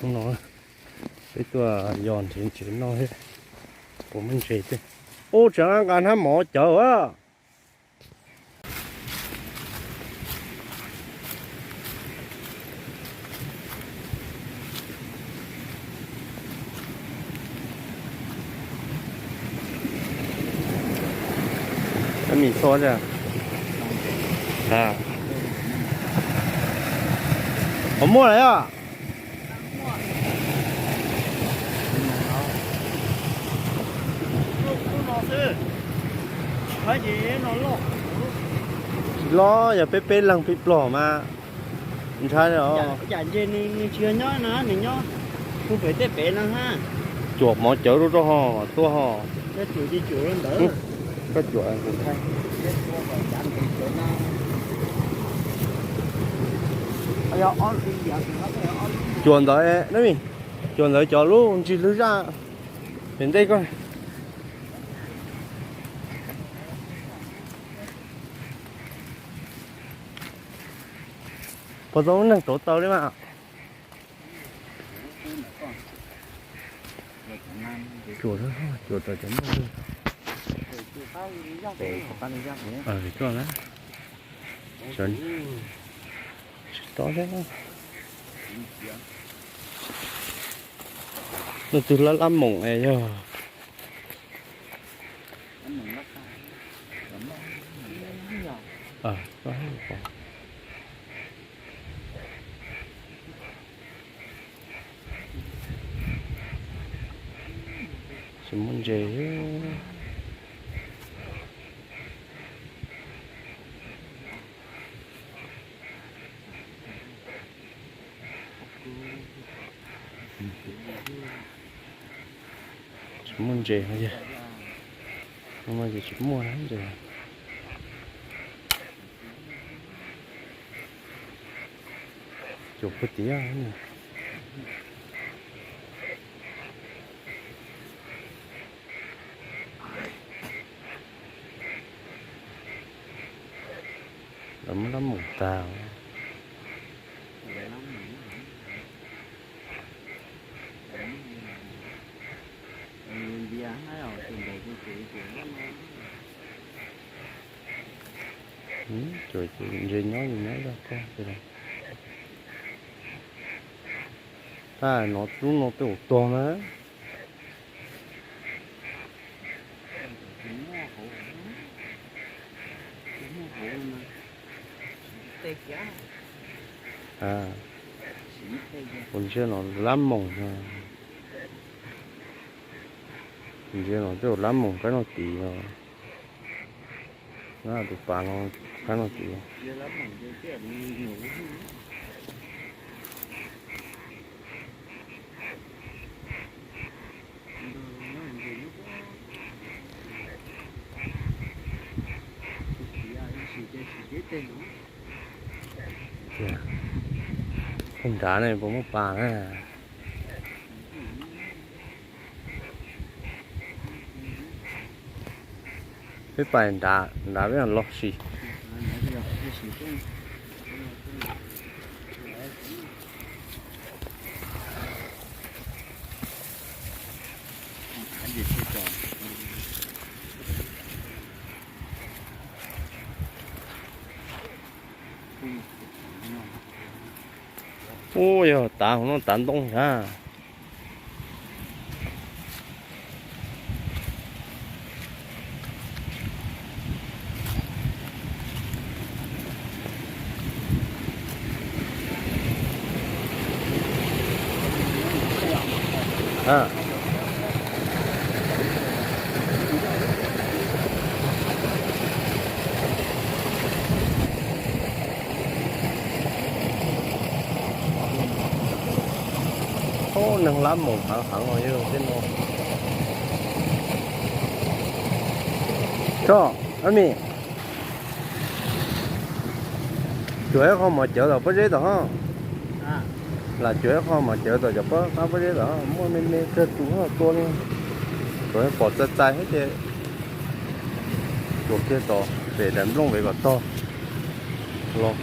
No, peb tuaj yos ntsev ntsev no thiab, puas muaj ntses thiab. Ub, tsam nqa hnab mov cawv a. Hnab mis xo a. Puas muaj lawm os? Tsis los, yog peb peb leeg peb plog mas ntshai os. Yam ntses nws tsis yog nyob no, nws nyob puag pem tej pem no ha. Cuam hmov cawv rau rau ho tuaj ho. Koj cuam ces cuam rau ntawd. Koj cuam kuv thaij. Cuam ntawd, cuam ntawd cov lub ntsis lwg zaj pem ntej koj. Puas tau lub neeg rauv taws li mas? Cuam, cuam tom cov nplooj. Tsis tau thiab. Leej twg lab lab moom es yog. Tsis muaj ntses. Tsis muaj ntses os, no mas tsis muaj ntses. Cuam puag tim. Lawv muab lab moom tag. Ntses nyob nyob zog koj. Tab no lub no tej zaum tuag na. Kuv ntsia no lab moom no. Kuv ntsia no tej zaum lab moom qab no tid no. Tus pas no qab no tid. Nrad ne puas muaj pas na? Peb pais nrad, nrad peb los sim. Ub, yog tav hauv no tav ntoo ntag. Ub, neeg lab moom heev heev os yog tej no. Koj, Ab Mis, cuam ib qho mov cawv tom pob zeb tom ho. Lam cuam ib qho mov cawv tom cov pob qab pob zeb tom, muaj me me kawg tus tua li. Tsuas pom txais txais thiab ces cuam kiag tom pem daim nplooj pem kom tog los.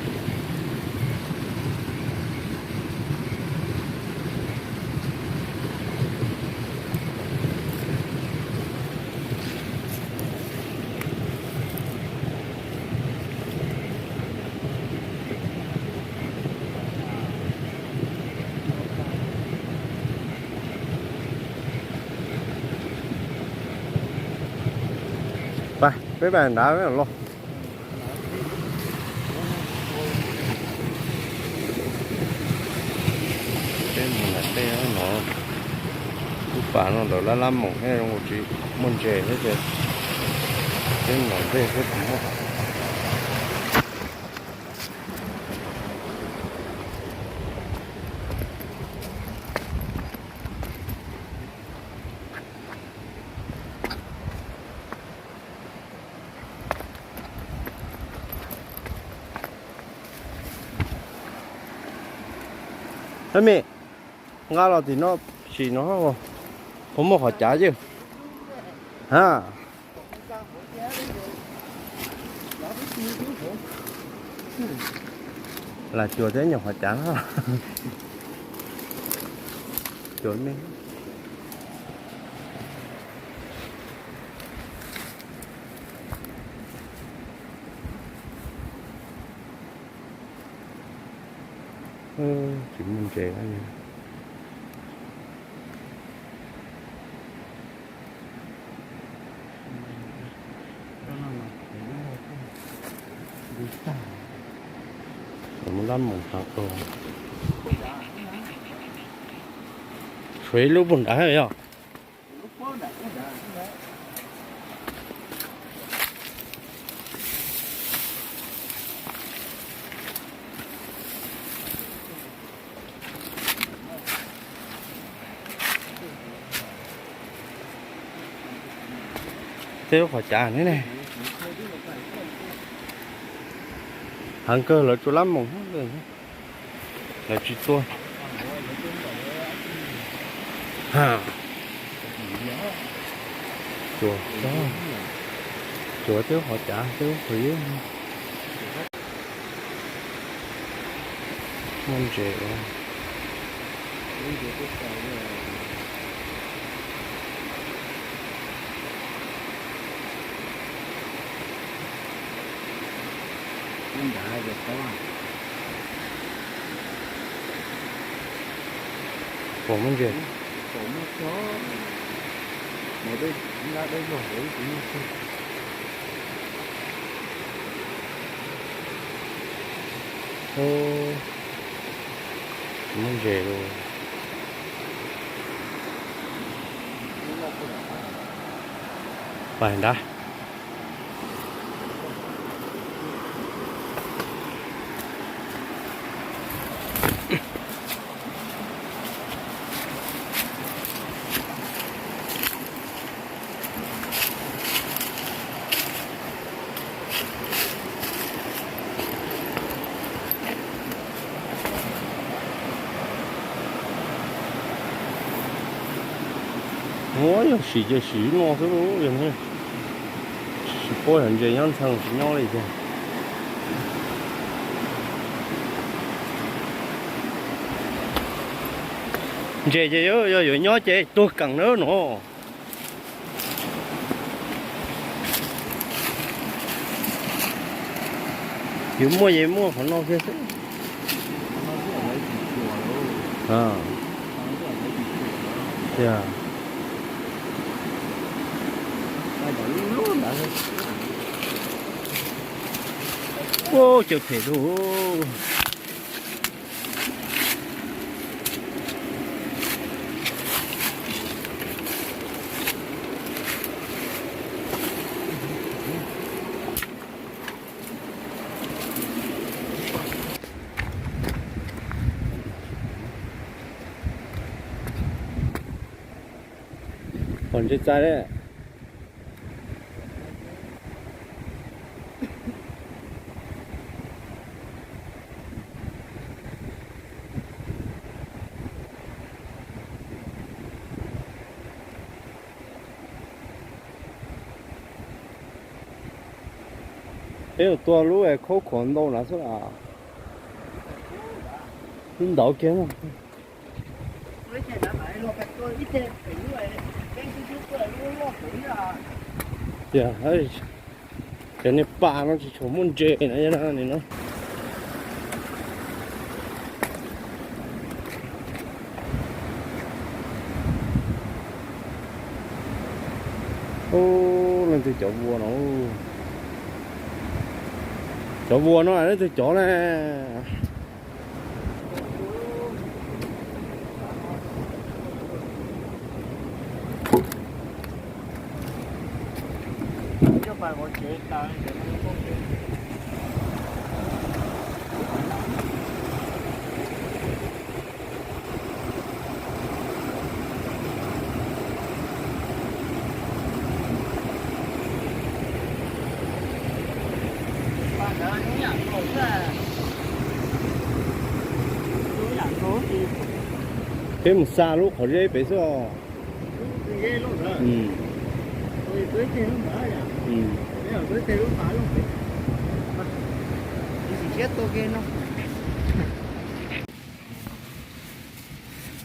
Peb pais nrad los. Peb mus nram tej no, lub pas no ntawd lab lab moos thiab, zoo tsis muaj ntses thiab ces peb mus nram tej thiab tsis muaj. Ab me, nqa los tim no sim no, puas muaj qhov cav ces. Ha, lam cuag thiab nyuam qhov cav. Cuag me. Tsis muaj ntses. Muaj lab moos heev. Tshuav ib lub puag nrad yog. Tej lub qhov cav ne ne. Heev kawg, lawv tsuas lab moos. Lawv tsis tua. Tsuas, tsuas tej lub qhov cav, tej lub qhov yeeb. Muaj ntses. Pom muaj ntses. Muaj ntses los. Pais nrad. Muab yog sim ces sim no xwb, yog tsis paub yog ntses nyob ntxhee tsis nyob li tiag. Ntses ces yog yuav nyob ces tuag keem na no. Yuav muaj ces muaj qhov no kiag xwb. Ua, caw phem lauj. Pom ntses txais lawm. Peb yuav tua lub khaub khuav ntau na xwb las. Lub ntawd kiag no. Tias cov niag pam no tsis tshua muaj ntses na, nim no. Ub, leej twg cov vuas no. Cov vuas no leej twg cov ne? Peb mus xa lub qhov zeb pem xwb os.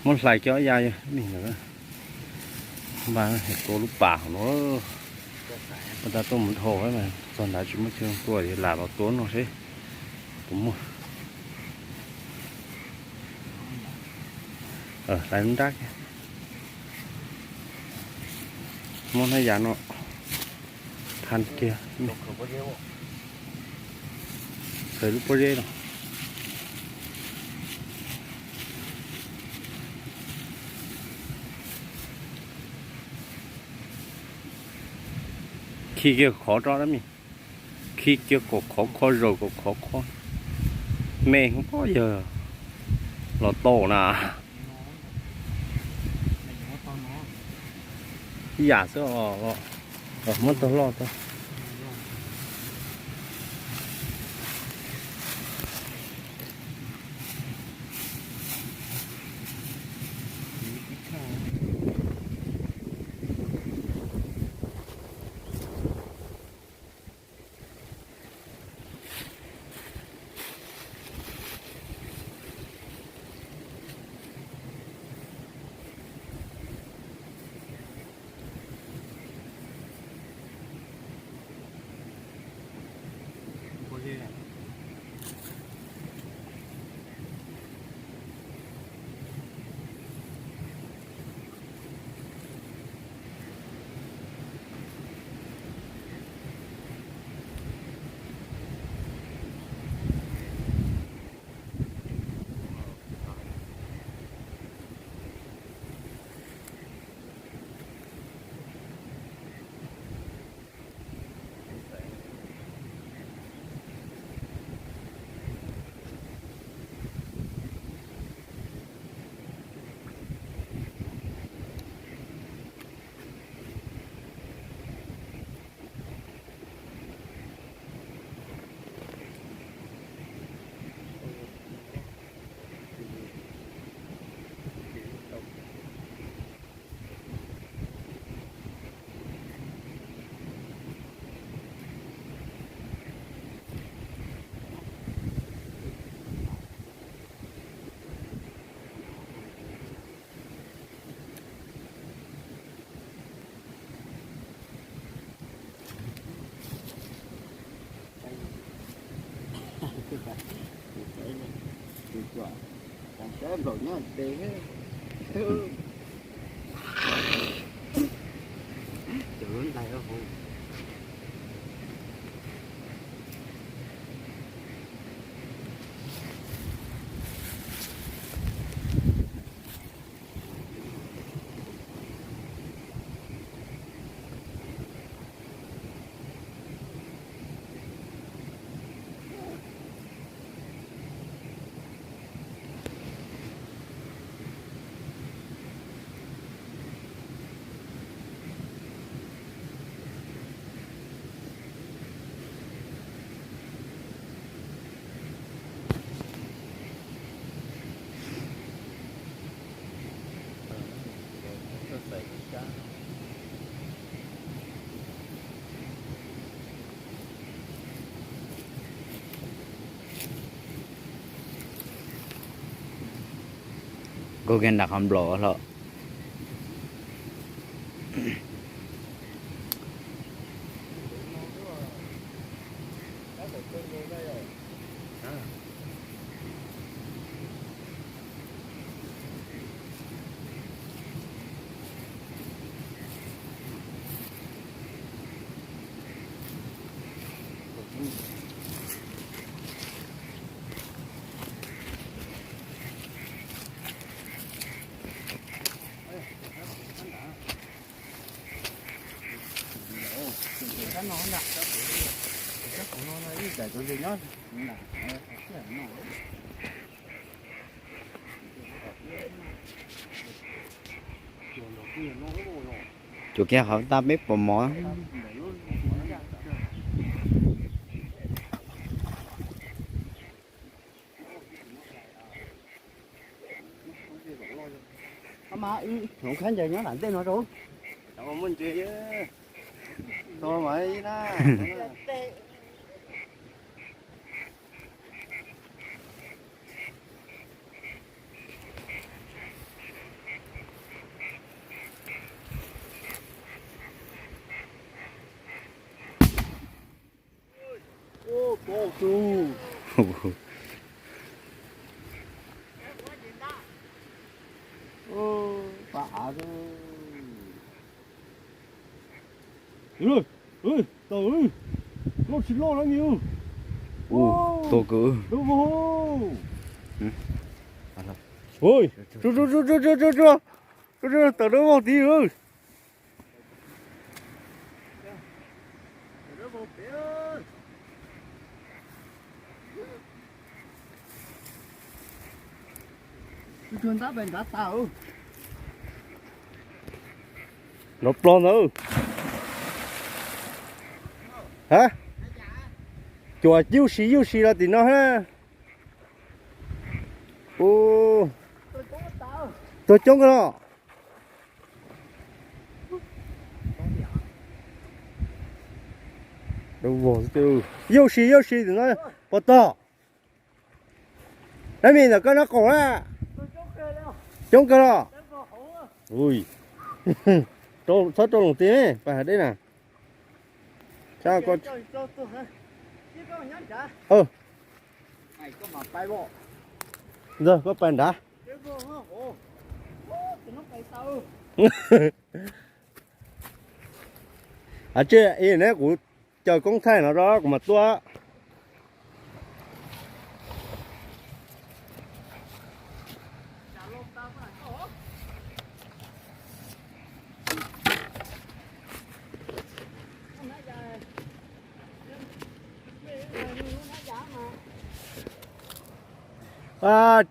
Muab hlais kiag ob ya, npaj tua lub pas hauv no. Ua tas tuaj mus dhau mas txog nrad tsis muaj chaw tua, lam los tua no seb puas muaj. Hlais lub nrab kiag, muab hnab ya no than kiag, khaws lub pob zeb no. Khi kiag khov rau dab mi, khi kiag kom khov kho zaus, kom khov kho me pob yawg los tau na. Ib yam xwb os, muab tau loj tau. Nkauj kiag nram qhov nplaum hlo. Cuam kiag qhov tau peb pos mov. Mas hloov khaub ncaws nyob nram ntej no rau. Muaj ntses, tau mas ib na. Tau, loj tsis loj na me. Ua, tau kawg. Tsuag tsuag tsuag tsuag tsuag tsuag, tawm dawb vog tid. Nrov plo ntawd. Ha, cuam yuj si yuj si los tim no ha. Ua, tuag coob kawg los. Yuj si yuj si tim no, puas tog? Dab me ntawm koj noj qaum na. Coob kawg los. Txhob rau loos ti, pas hav deb na. Ntawd koj pais nrad. Aw, tsis, neb kuv caw koob thaij no rau kuv mam tuaj.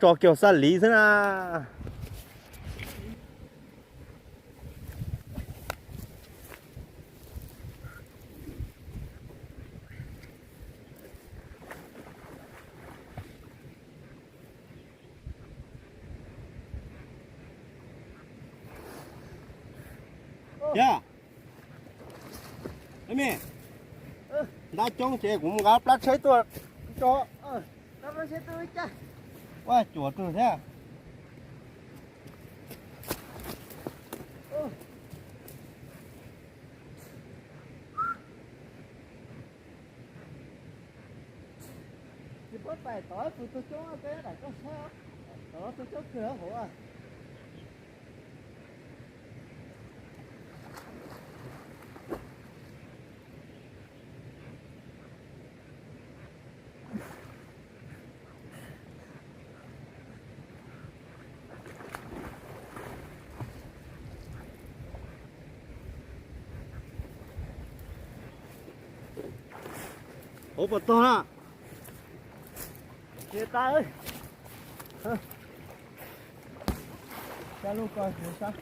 Tso kiag xab liv xwb na. Yog, ntab coob ces kuv mus nqa plab tsheb tuaj tso. Ua cuam rau thiab. Tsis paub pais tod, tus tuag coob koj nyob nram koj saib, tod tuag coob kawg hauv. Hauv puas tog na? Tsis tas. Cab lub ko sab.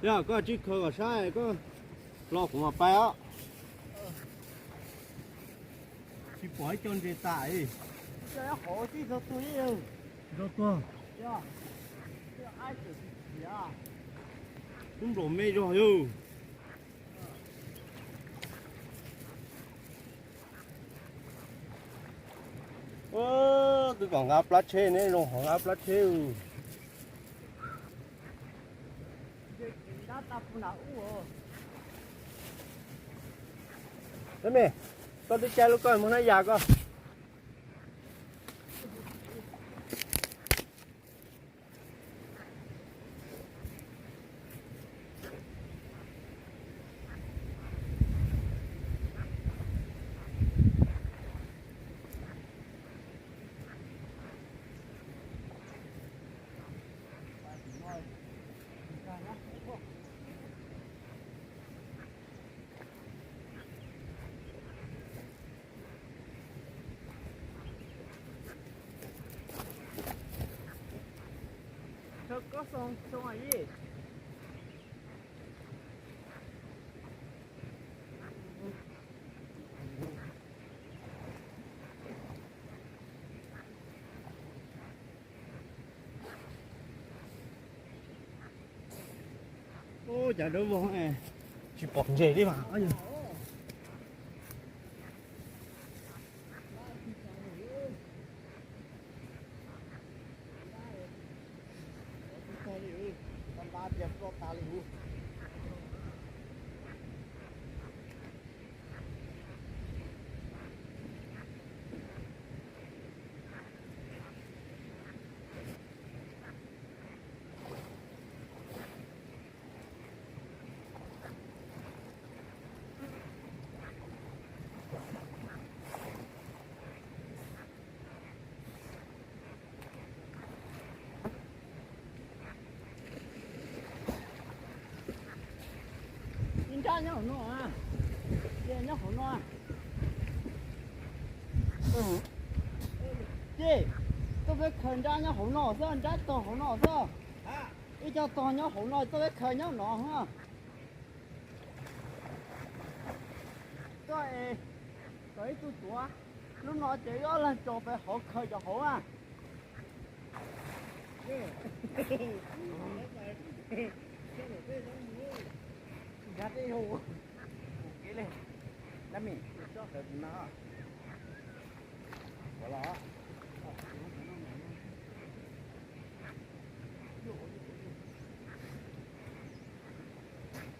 Yog koj tsis khaws kom saib, koj los kuv mam pais os. Tsis pom ib co ntses tas. Hauv tib tug tuag. Tib tug tuag. Tub nplaum me zog yog. Twb kom nqa plab tsheb ne, zoo qhov nqa plab tsheb. Koj twb caij lub koj mus hnab yas koj. Ub, cov dawb vog, tsis pom ntses li mas. Ib nrab nyob hauv no, nyob hauv no. Ces tuaj peb khaws nrab nyob hauv no xwb, nrab tog hauv no xwb. Ib co tog nyob hauv no, tuaj peb khaws nyob no. Tuaj es kom ib tug tuav, lub no ces wb ob leeg tso pem hauv khaws cov hauv na.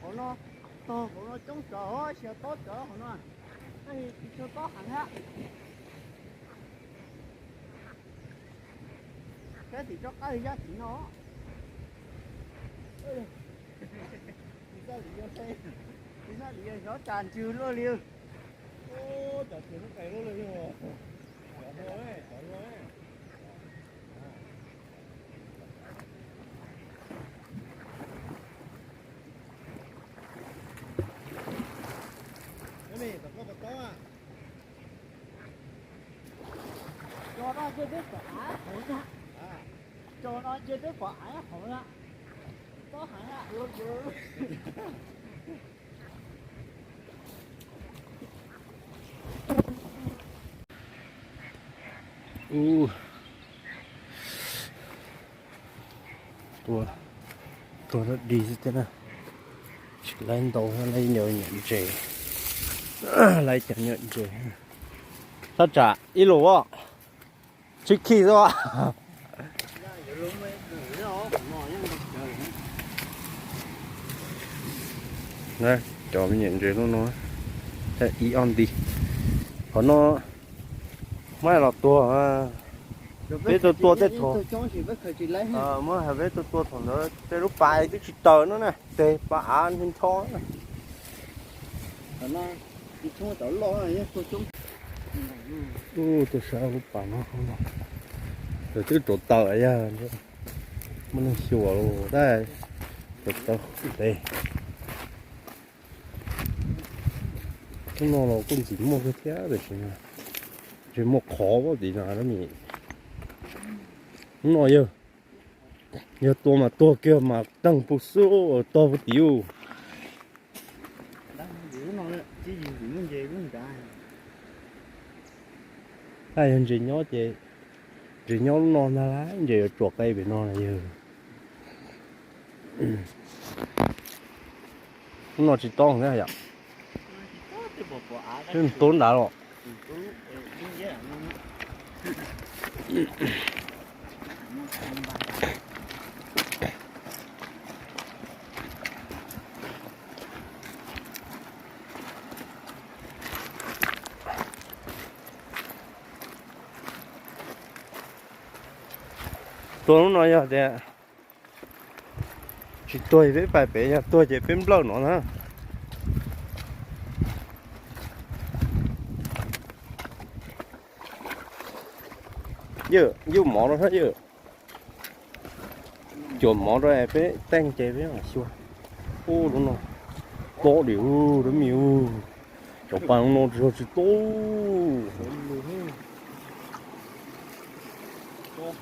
Hauv no, tog hauv no coob tsawv, xyov tob tsawv hauv no. Tab sis tsis tshua tob heev thiab. Saib tim tsob qab zaj tim no. Tsis xav li yog, tsis xav li yog xyov tsa ntsws luaj li. Cov txiv lub qes luaj li. Tso no ntshe twb pom av hauv na. Tso no ntshe twb pom av hauv na. Tob heev. Ua, tuag dog dig xwb thiab na. Tsis laib ntau, laib nyuam nyuam ntses, laib cov nyuam ntses. Thaj tsam ib lus, tsis khi xwb. Cov me nyuam ntses lub no, ib ob nti. Qhov no muab los tua, peb tua tua tej thaum, muab hais peb tua tua thaum ntawd tej lub pas twb tsis taws no na, tes pas av ncho. Ub, tuaj saib lub pas no, lawv twb rauv taws yog muaj neeg xyuas los tab rauv taws tes. Lub no los kuj ntxim muaj kawg thiab tiam sis ntshe muaj qhov tim no. Lub no yog, yog tua mas tuag kiag mas teeg puv xub tog puv tim ub. Yog ntses nyob ces, ntses nyob lub no ntag lauj, ntses yuav tsuas qe pem no na yog. Lub no tsis tob thiab yom. Twb tub nrad los. Tuag lub no yog tias tsis tuag peb pais pem, yog tuag ces peb nplawm no na. Yawm, yuj mov rau thiab yawm. Cuam mov rau peb teej ces peb mam xyuas. Ub, lub no tob dim ub, dab mi ub. Cov pas lub no tsis tsis tob. Ub, lub no tsis tob.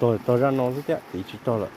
Tog, tog zaj no xwb thiab, tiv tsis tog lawm.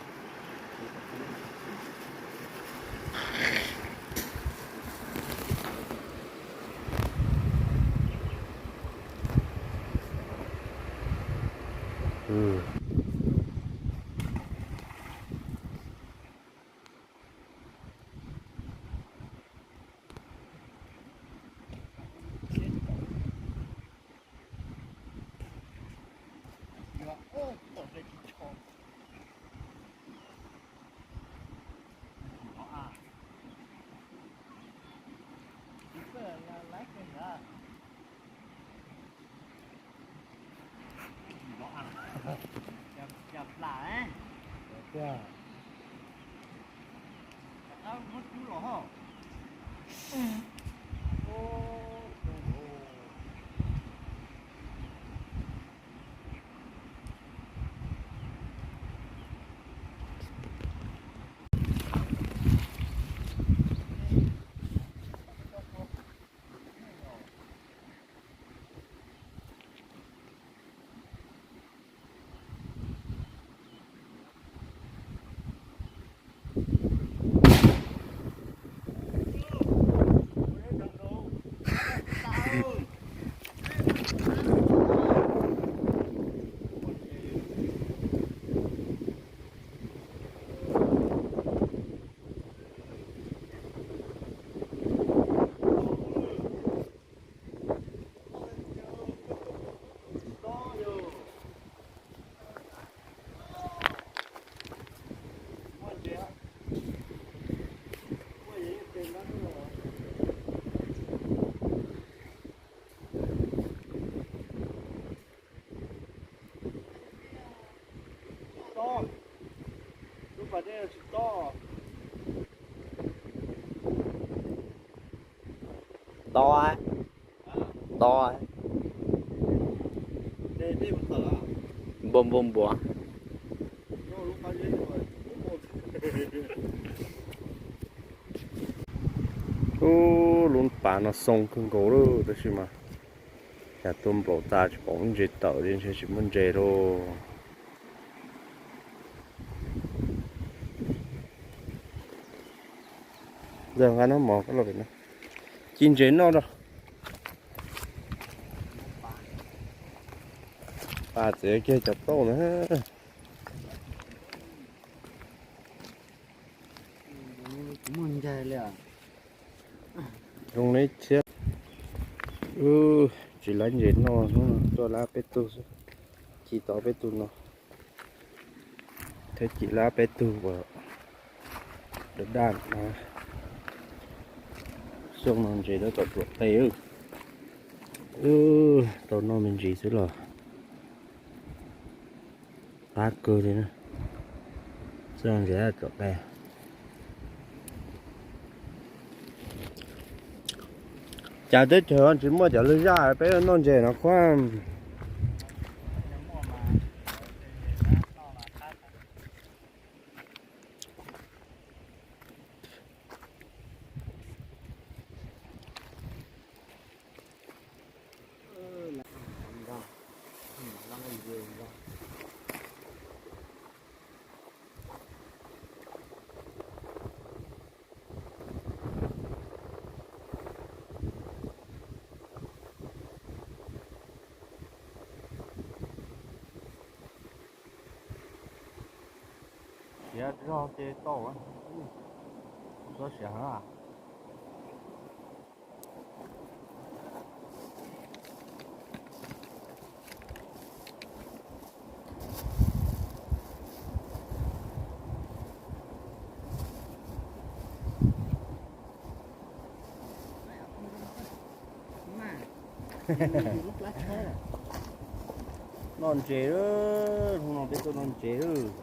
To, to, npua npua npua. Ub, lub pas no xoo kawg nkaus lawm, tab sis mas cas tuaj nplaum tas tsis pom ntses tawm li, ntshe tsis muaj ntses lauj. Ntawm nqa noj mov koj los pem no, ci ntses noj rau. Pas txiav kiag cov tauj na. Zoo li thiab. Wb tsis lab ntses noj, hnub no tuaj lab peb tug xwb, ci tau peb tug no. Thiab ci lab peb tug uas daj daj no. Xyoo no ntses tab tom ruam qe. Wb tau noj me ntsis xwb los qab kawg li na. Xyoo no ntses tab tom ruam qe. Cas teb chaws tsis muaj cov lwg zaj peb noj ntses no khuab. Siav zog ces tau, txhob siav heev. Noj ntses, hnub no peb tuaj noj ntses.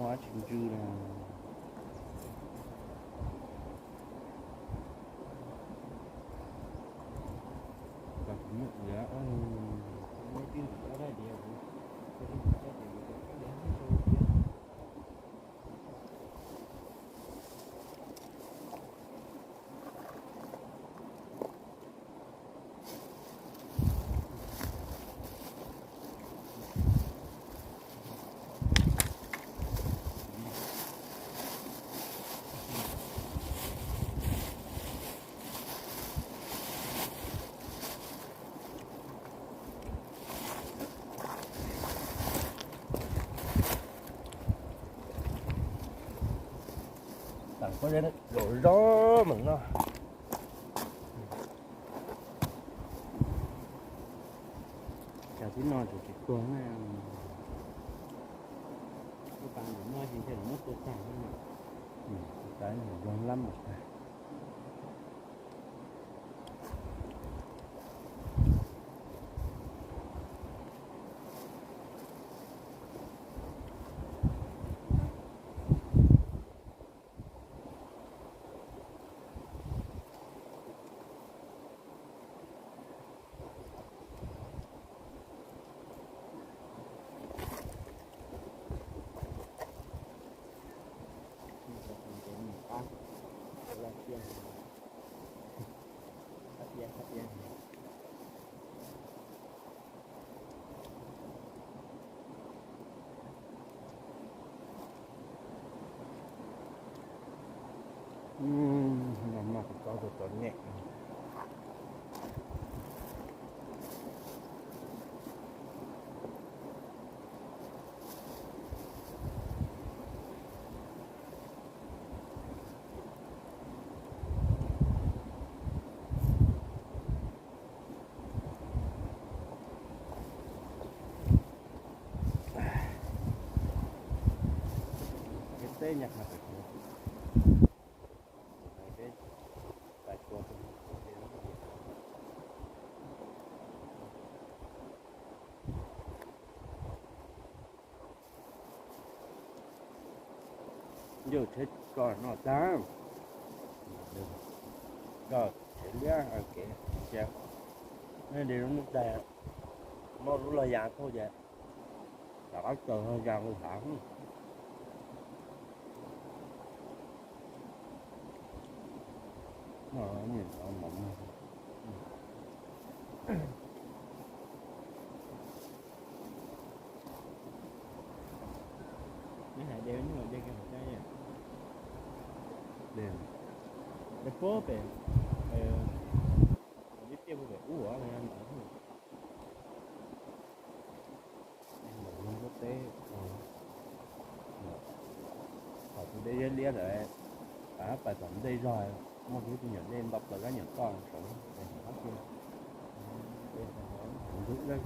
Muaj dab tsi ntsw na. Tam koj zeb zaum zoo mus no. Cov tib no tseem tsis tuag na. Ib pas ntawm no ces ntshe lawv muab tua tag no. Tus tais no zoo lab mus tag. Noj mov kuv txob tau txom nyem. Peb teb nyaj qha pem kuv. Peb tais tua tus Yus tsheb ko no tag, ko tsheb liab kev cia, nej li lub ntuj tag, muaj lub loj ya thauj ces rov qab tsaws ya nqis hav. Neb hais de, neb hais de, de puag pem, ib tiaj puag pem ub ntawd. Ntawm lub ntuj teb, thaum tus dej liab liab lawm, pais tom ntej zog, muaj ib tug nyuam dej nto plaws kab nyuam toj sawv es qab cia. Ntug dej,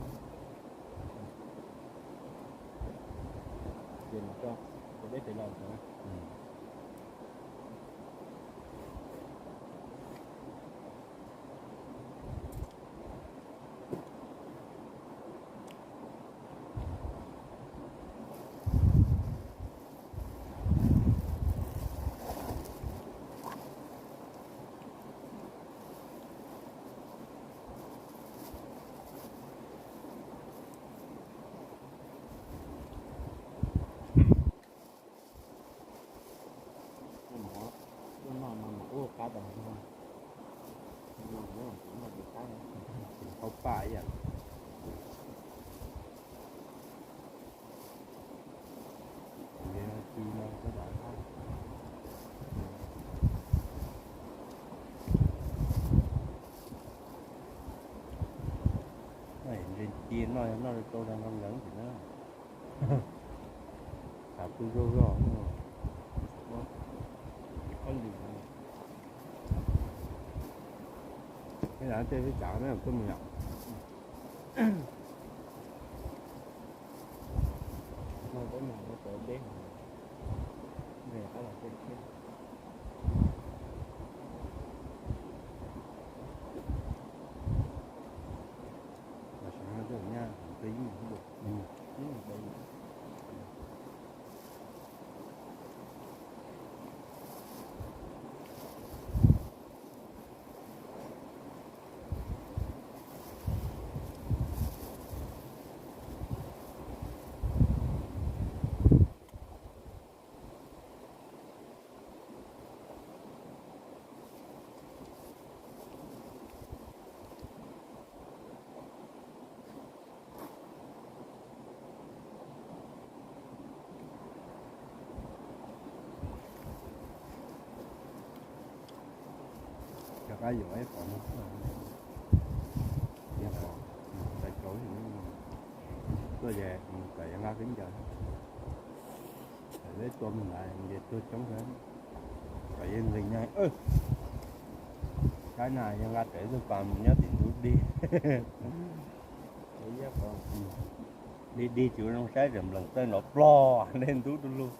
ces mus tso, tus dej pem los ntawd. Tuaj noj no mas ua qab tas zog. Noj kuv noj tsis qab, tsis tau paj ib yam. Ci no sawv daws qab. Ntses ci no yog noj rau rau nrog nkaus ntsis na. Tshav kub zog zog. Ib qho lwm, tej peb tsam na tuaj mus yom. Peb mus ua tau deb, qab los tej thiab. Los sav no coj nyaj peb yeej mus. Rov qab yuav ib qho no, ib qho, tais tau, tuaj ces mus kom yuav nqa khaub ncaws, peb tuaj mus ntawd ces tuag coob kawg. Kom yog nqis nyag, saib na yog nqa raws ib tug pas mus nyob tim ntug dig. Dig dig tsis ua zoo saib, tseem nplees txawj nrov plog dej ntub du lug.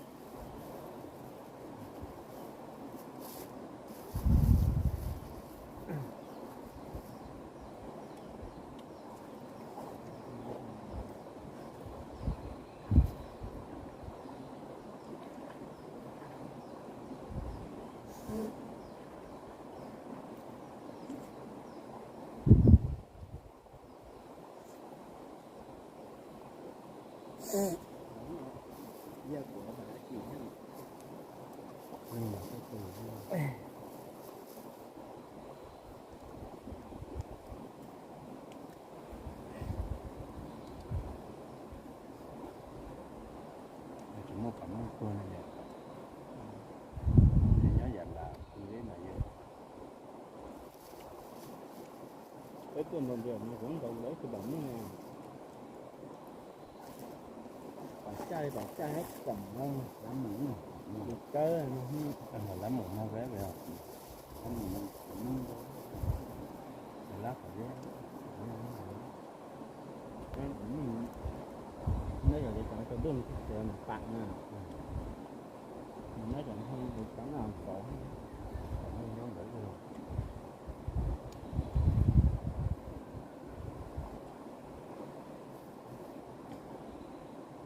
Tsis muaj pam muaj tuag no, nyob yam nram kwj deb mas yog. Peb tuaj nrog ntias no kuv ntaus lawv tus pam muaj, pam caj pam caj hab txom no, lab mus no, lub kawb no, lab mus no, lab qhov neb yog li cov rau dej tib txiav mas pam na, neb cov neb li cov noj txaus, nyob ntawd.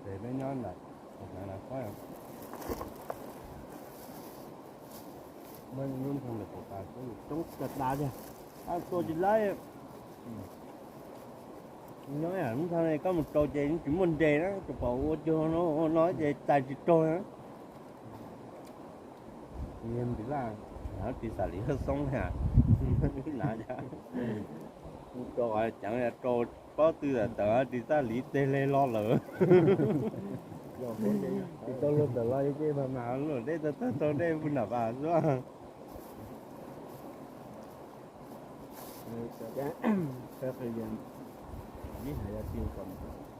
Ces peb nyob ntawm, ntawm pob, muab lub nroog ntawm pum tas xwb, coob tag tas tiag, tua tsis laib. Nyob lub nroog no koj mus rau ces tsis muaj nres na, tsuas pom ua cuag no ua no ces txais tsis raug na. Tis laj, tis xav li xoob na, rau ceev rau pob tw tawm tis xav li tej le lo lawm. Tsis tau luag tawm los ces mas mas luag dej tag tag tau dej pug nram pas xwb. Ib hais yog tis kom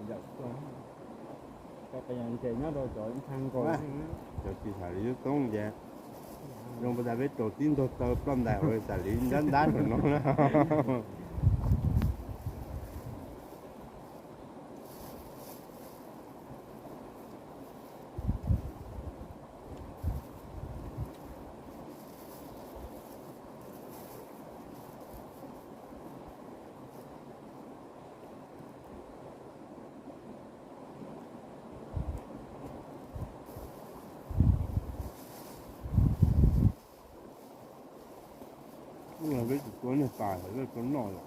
yawm tuag, ntses nyob rau cov ntshee nkaus, cov tis xav li lub xoob ces zoo pas tas peb rau tib ntug taw ploj ntais ua xav li ntab ntab rau no na. Peb tsis tua niag pas, peb tua noj lawm.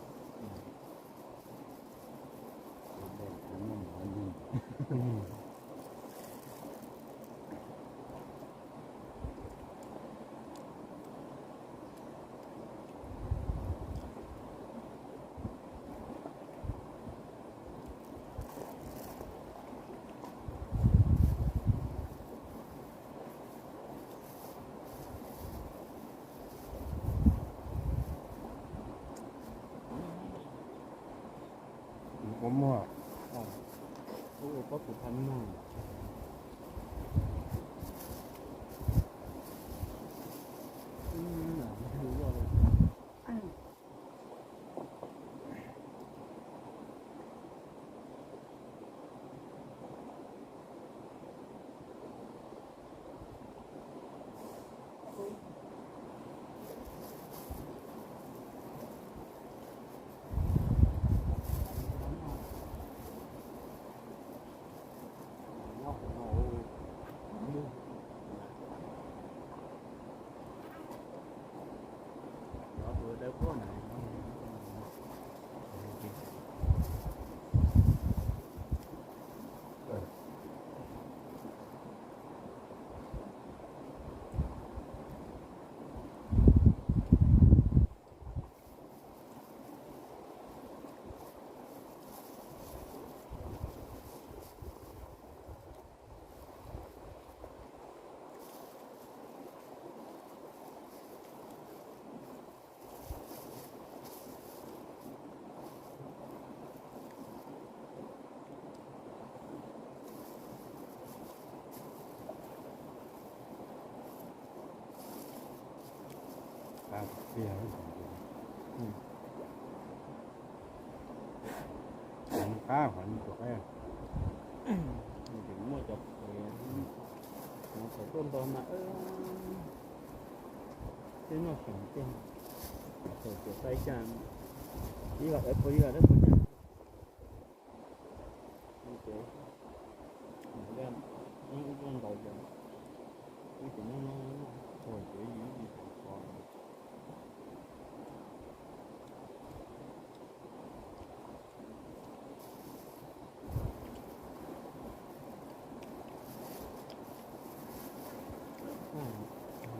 Ua muag, ua pob kws thaj muag. Qab tiag. Qab qhov no tuaj qab. Ces muaj cov pem, thaum tuaj nto mas thiaj noj xyoo tiag. Thaum tuaj sai cas ib vas dawb paug ib vas dawb paug cas. Ces noj ib zaug ntau ces, ces noj noj noj txog ces yus ib yus tau qhov.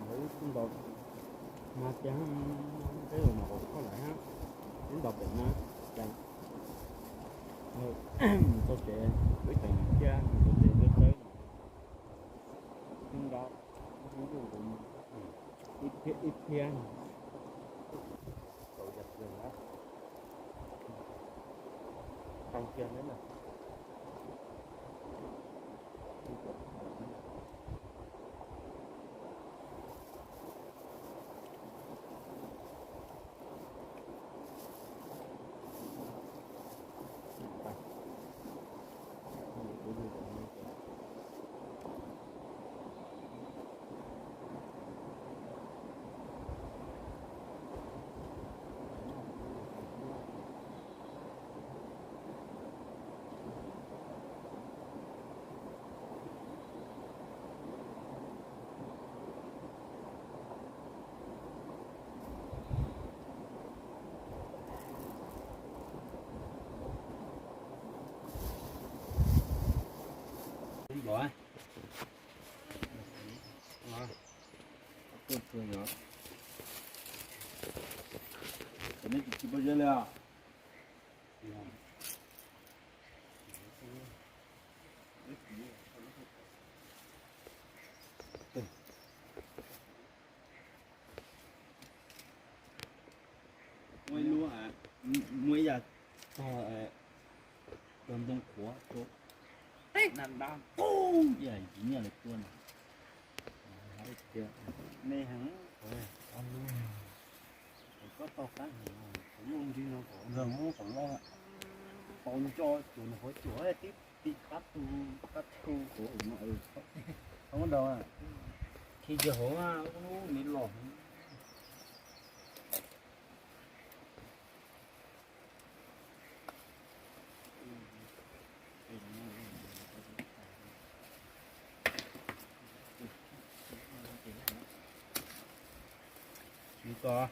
Lawv ib tug ntaus mas tias peb los mas hauv koj lawm, ib ntaus pem na, cas mus txog tsev, wb tseem mus thiab, mus txog tsev txawb txawb, ib nrab ib thiab ib thiab. Tau kiag na. Tuaj tuaj yog neb tsis tsis pov zeb li os. Muaj ib lub, muaj ib yam tog, tog ntoo qhuav rau teb na, ntab pub ib yam nyiaj li tuaj na. Nej heev, koj tau qab heev, qhov loj nti no, qhov loj, qhov nco cuam, qhov cuam tib tib qab tu, qab tu qhov no, qhov ntawd khi cia hauv lub me los. Ntog.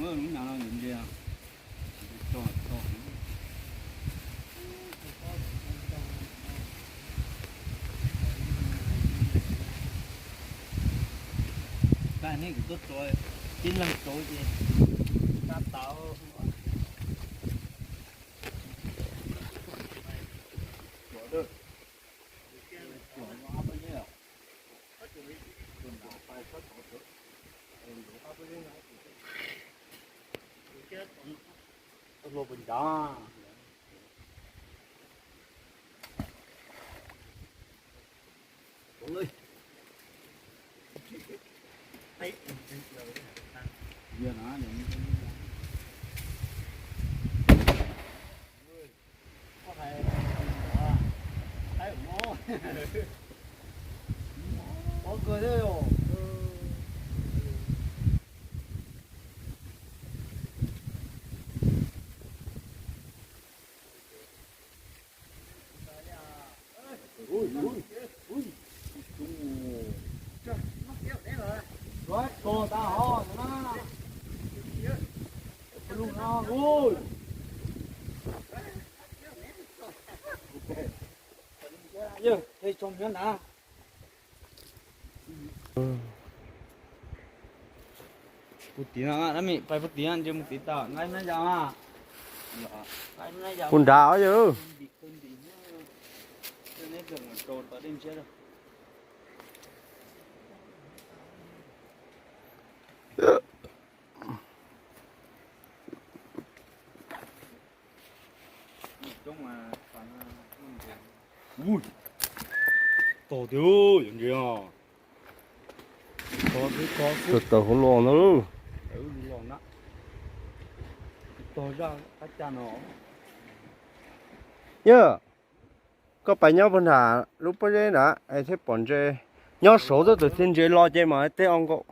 Lub nyav no ntse, tso tso. Tag nej kuv tuaj tso, tib leeg tso ces tag tau. Puag tim no, pais puag tim no ntsia mus tim tod, nqa ib hnab yas mas. Puag nrad os yawg. Tog tiag, yuav ntses os. Tog xwb, tog xwb. Tawm hauv los ntag. Yawg, koj pais nyob puag nram lub pob zeb nrad es thiaj pom ntses. Nyob saud xwb tus txiv ntses los ces mam tej o nkaus.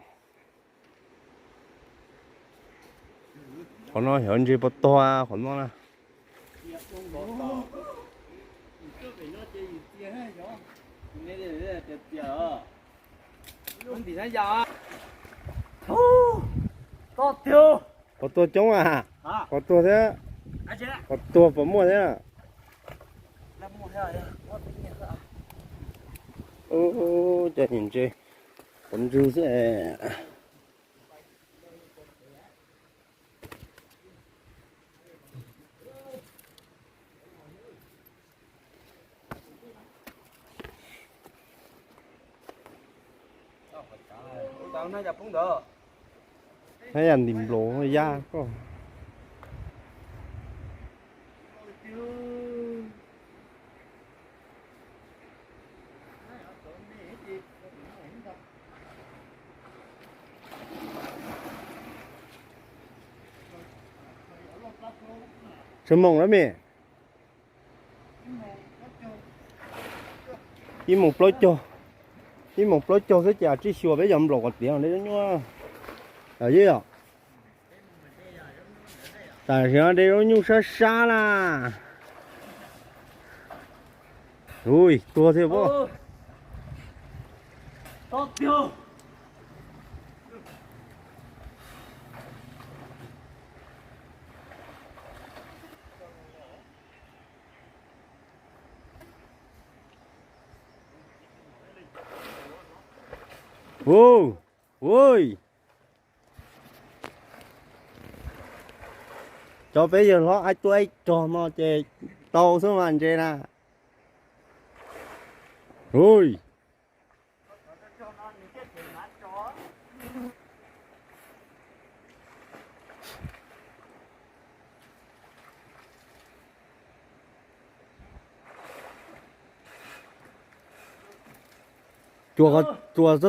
Qhov no xyov ntses puas tuag qhov no na. Qhov tuag coob a. Qhov tuag thiab. Qhov tuag puas muaj thiab? Cov niag ntses qhov ntswg xwb. Hnab yas ntim nplaum yaj koj. Tsis moos lawm me. Ib moos plaub caug, ib moos plaub caug xwb ces tsib xyuas peb yog nplaum kom tiav dej zaub nyuj. Tam sim no dej zaub nyuj sab sab na. Ui, tuag thiab pob. Ui, ui. Cov peb yawg hlob aib tuaj aib rog no ces tau xwb mas ntses na. Ui. Cuam kom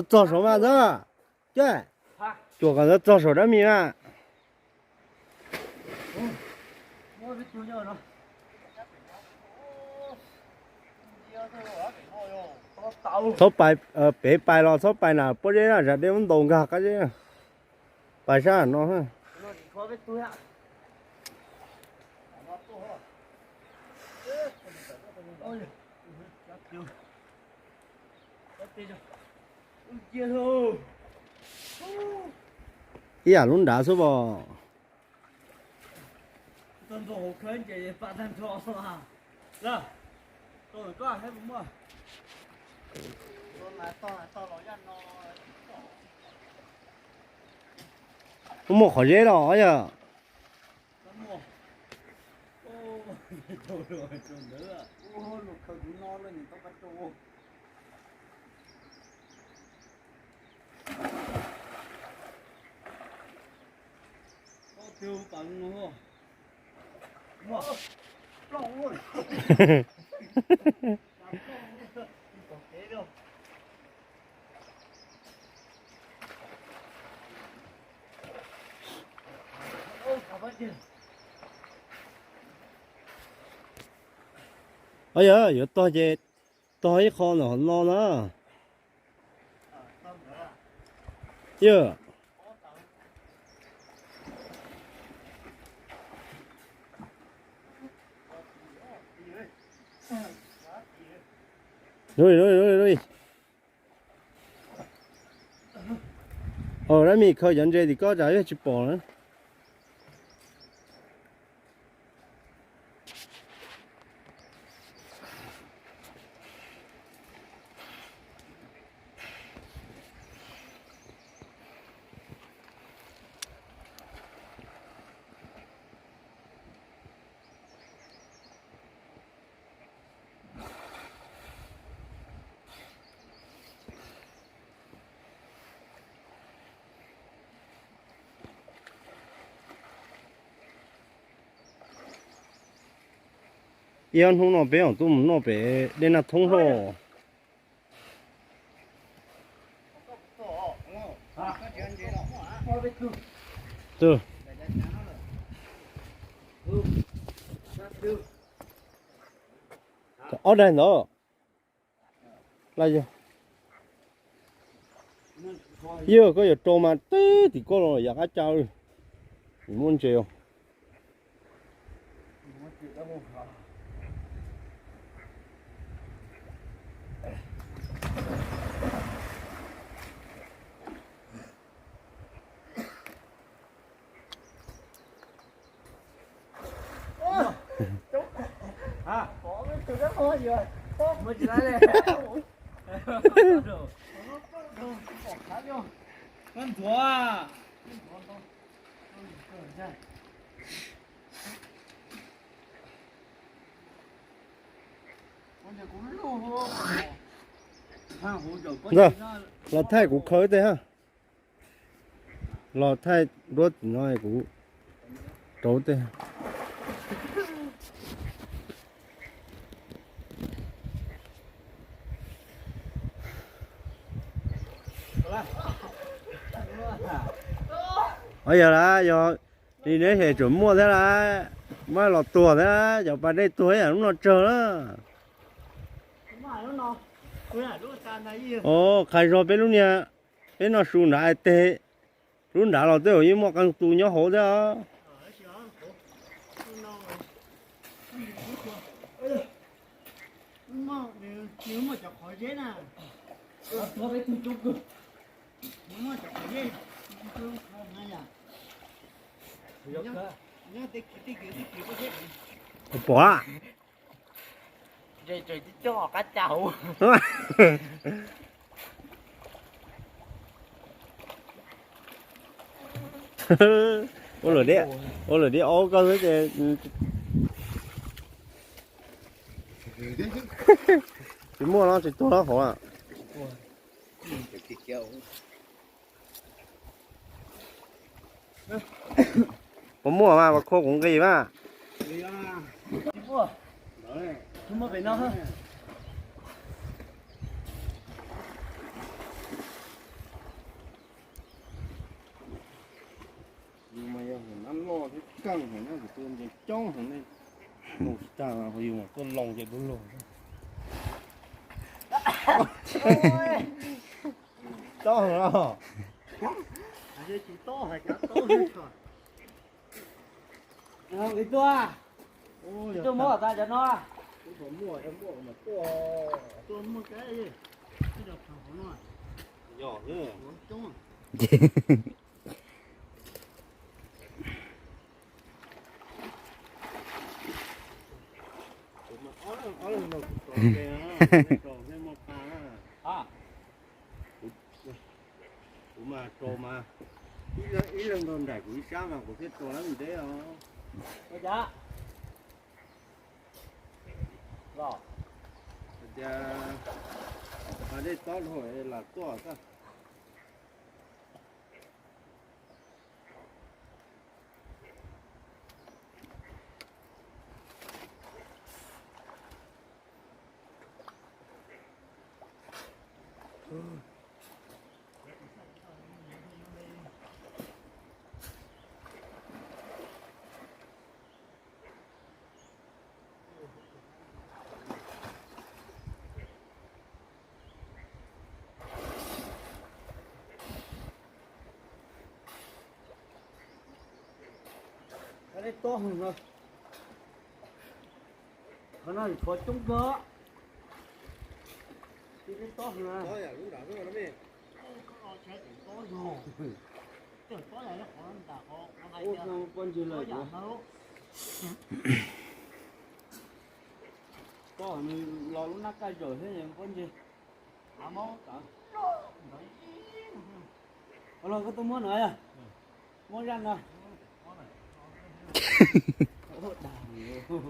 txog saum mas ntag. Cuam kom txog saum dab mis mas. Txhob pais, pem pais los txhob pais na, pob zeb na, zam dej muab ntaus nkag qab zeb. Pais sab no. Ib yam lub nrad xwb pom. Muaj qhov zeb los yog. Yog yuav tog ces tog ib qho ntawm hauv no na. Yog. Dab mis khaws cov ntses tim koj tsam yog tsis pom na. Ib ob hnub no peb mam tuaj mus noj pem dej Naj Thoob Hlob. Ob daig ntawd. Yog koj yuav rau mas teb tim koj los yam qab ca, muaj ntses. Ntag, los thaij kuv khaws tej ha. Los thaij duab tim no kuv rauv tej. Yog lawm, yog li neb ces tseem muaj thiab lawm, muab los tuag thiab, cov pas dej tuag ib yam lub no tsawg na. Qhais zog peb lub niag, peb noj su nrad teg, lub nrad los tej zaum yeej muaj qee tus nyob hauv thiab. Pom, ua lawm dib, ua lawm dib aub koj xwb ces tsis muaj no tsis tuag hauv. Puas muaj mas, puas khua kuv nqis mas. Yus mas yog nab loj thiab keej heev na, kuv tus ntses coob heev ne. Mus tsis tag ho yus mas tuaj loo ces dub lug. Tob heev os. Li tuaj, tuaj muab tas cov no. Kuv mas rau mas ib leeg nrog nraim kuv ib sab mas kuv thiaj rau lawm nteb os. Hais tias pas dej tob dhau lam tuaj xwb. Qhov no tshuav coob kawg. Tob yam lub nram no ne. Ua pob ntseg lawm. Pob nws los lub nab kaj zaum thiab pob ntseg. Los koj tuaj muab no, muab zaj no. Kuv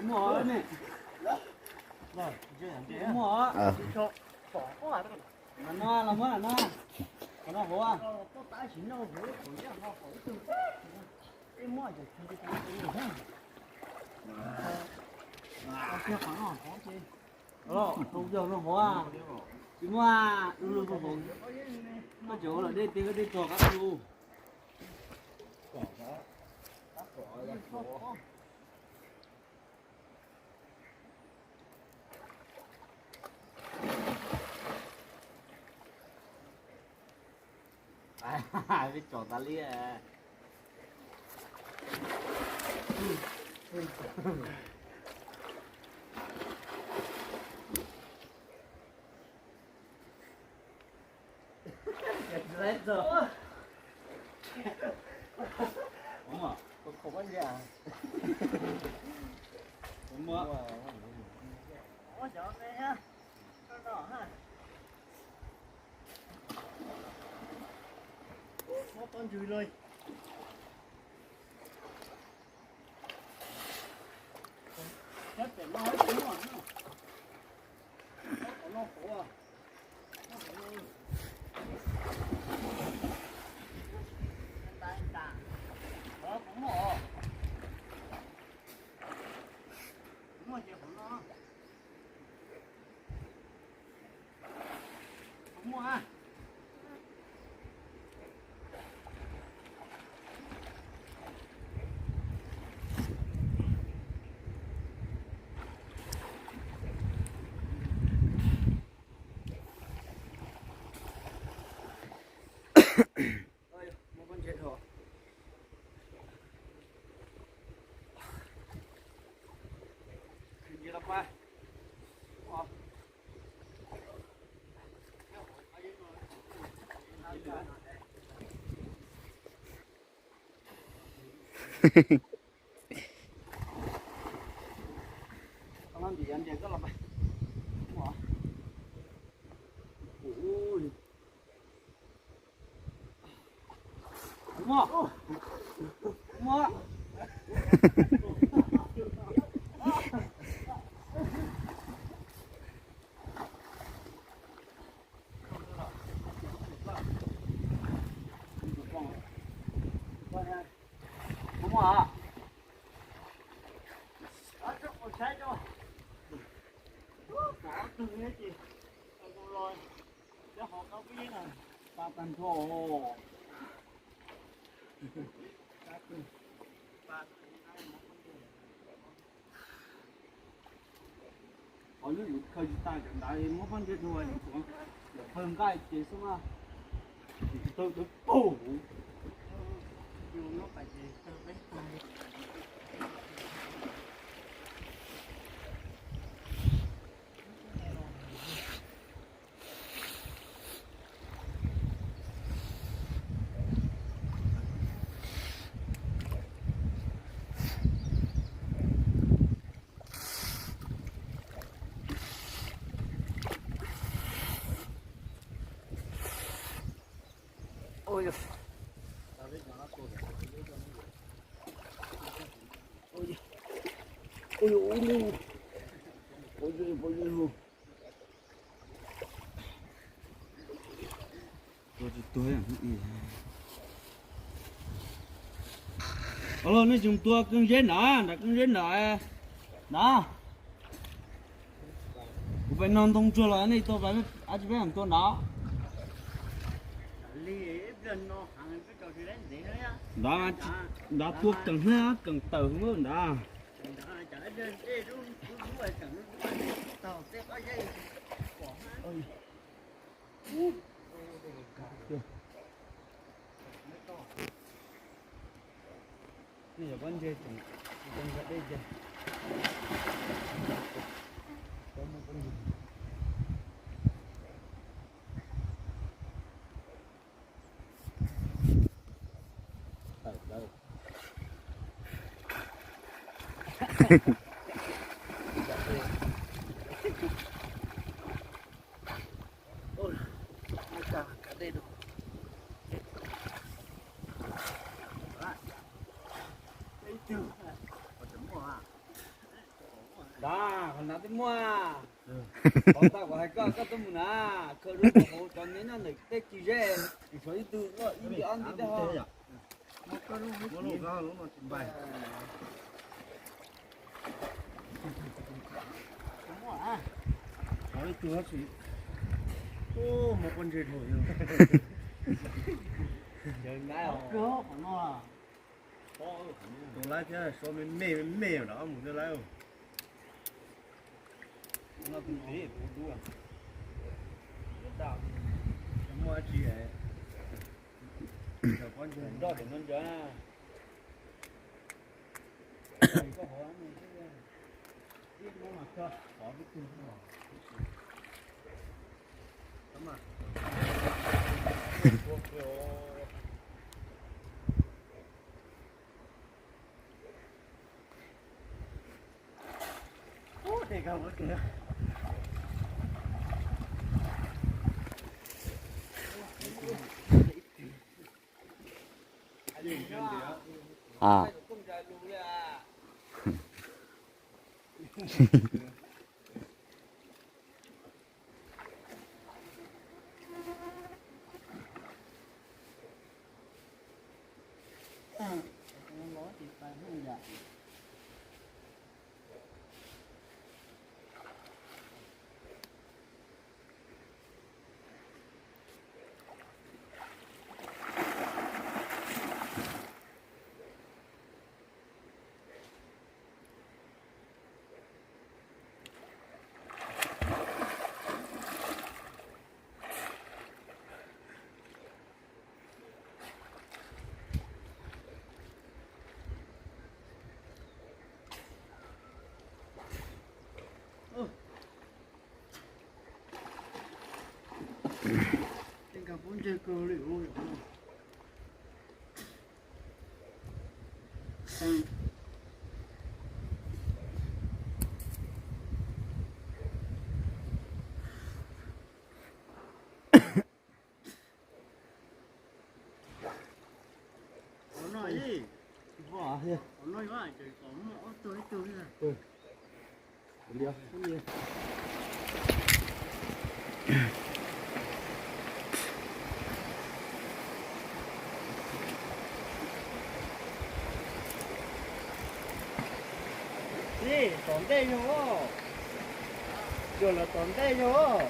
muab Muaj. Mas no los muab no. Qhov no hauv. Qhov no hauv. Tsis muaj, du lug hauv. Koj tseem ua luam dej tiag, koj dej txog qab tu. Peb tsom tas li. Muab pob ntswg los. Nyob pem no, nyob pem no, nyob pem no hauv. Kuv muaj os. Kuv muaj ces hauv no. Kuv muaj. Qhov lub yus khaws tsis tas cov ntawd muab pob ntseg rau yus tuav, yog pawg nqaij ces xwb mas. Ces tsis tau cov paug. Ua los nej tseem tua keeb zeb nrad, nram keeb zeb nrad na. Kuv pem no ntoo tsuag los nej tua pem, ab tsis peb tua nrad. Nrad, nrad tua keem hlab keem tawm nrad. Nej yog pob ntseg tseem zoo nqa dej ces muaj pob ntseg. Nrad, qhov nrad twb Muaj, qhov ntawd kuv hais koj, koj tuaj mus na, khaws lub hauv cov me nyob ntawm tej ci zeb, tshuav ib tug loj ib nti ob nti tej ho. Ib tug tab sis, ub, muaj pob ntseg dhau yog. Tus laib thiab suab me me me me na, mus thiab laib. Muaj dab tsi, nroj tim no ntsia. A. Tom ntej yog, cuag los tom ntej yog,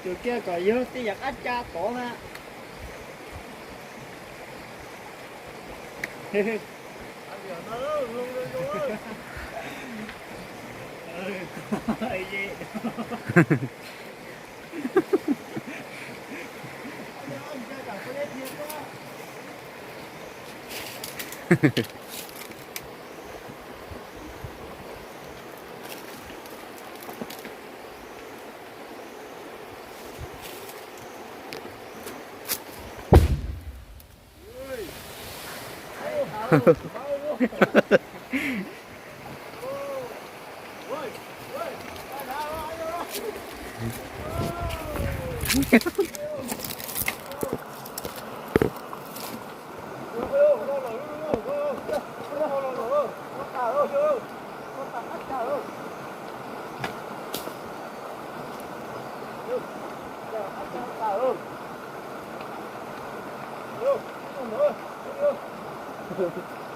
cuag kiag kom yog tej yam qab tsa tod na.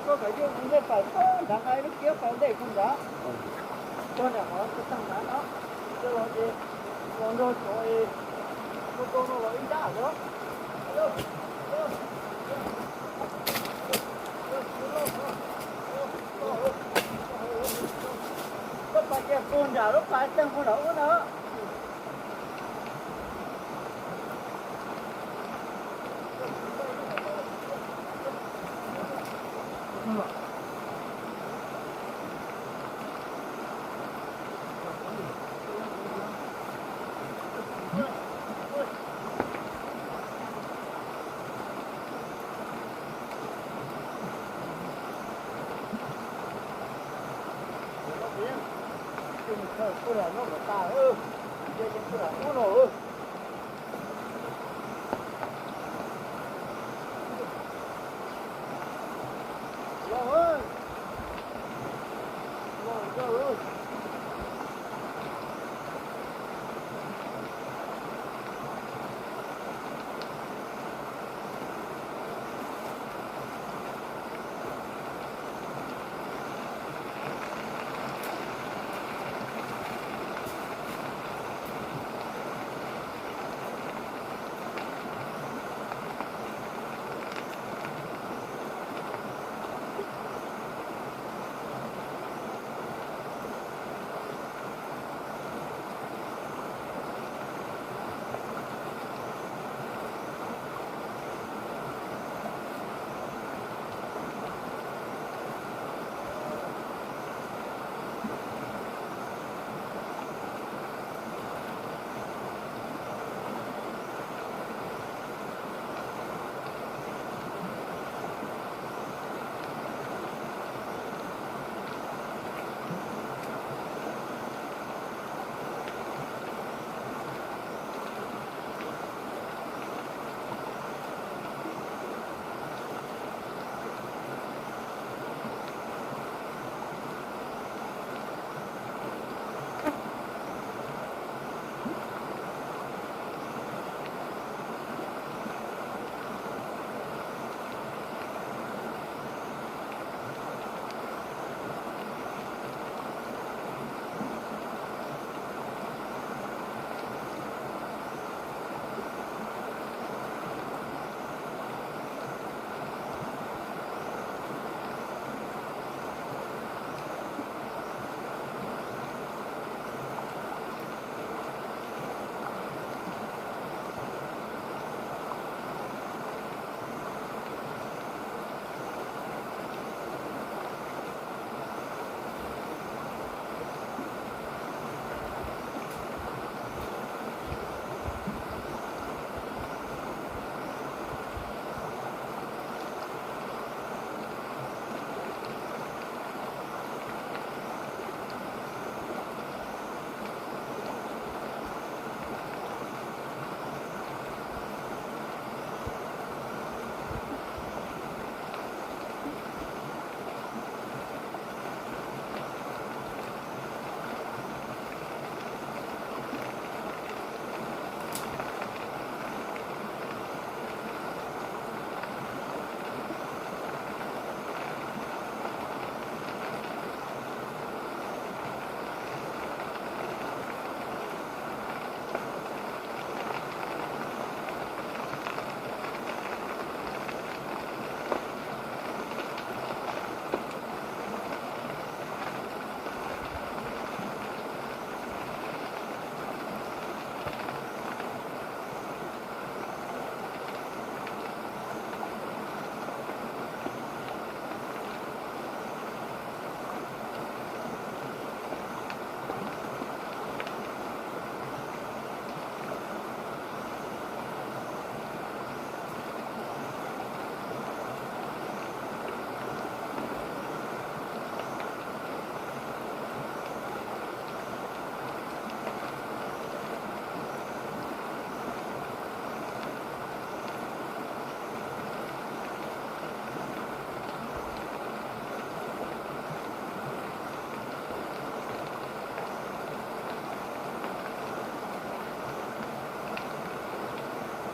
Koj kav yog kuv ntej pais nrad nqa ib lub kiab pais ntej kuv nrad. Koj niam qhov kuv tag nrad no, los ces los nrog cov, ua tau no los ib nrab os. Koj pais kiag puag nram lub pas teeg puag nram ub na. Kuj lam noj kom tas, ces kuj lam ub no.